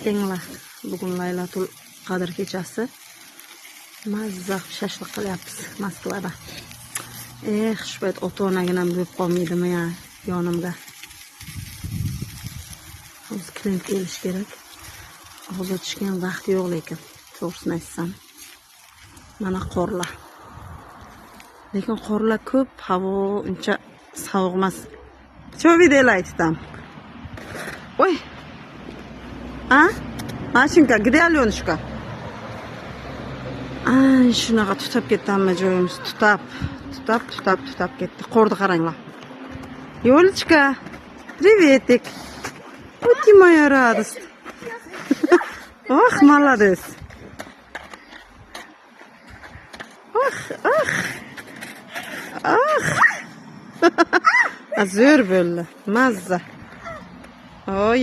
Tenglar. Bugun Laylatul Qadr kechasi. Mazza qilib shashlik qilyapmiz Moskvada. Eh, shu payt ota-onaginam bo'lib qolmaydimi ya yonimda. Hozir klient kelishi kerak. Og'iz ochishga vaqt yo'q lekin, to'g'risini aytsam. Mana qorlar. Lekin qorlar ko'p, havo uncha sovuq emas. Что вы делаете там? Ой. А? Mashinka, где Aленушка? Ay, shunaqa tutab ketdi hamma joyimiz. Tutab, tutab, tutab, tutab ketdi. Qorni qaranglar. Ёлочка, приветик. Вот ты моя радость. Ох, молодец. Ох, ох. Ох. Zo'r bo'ldi. Mazza. O,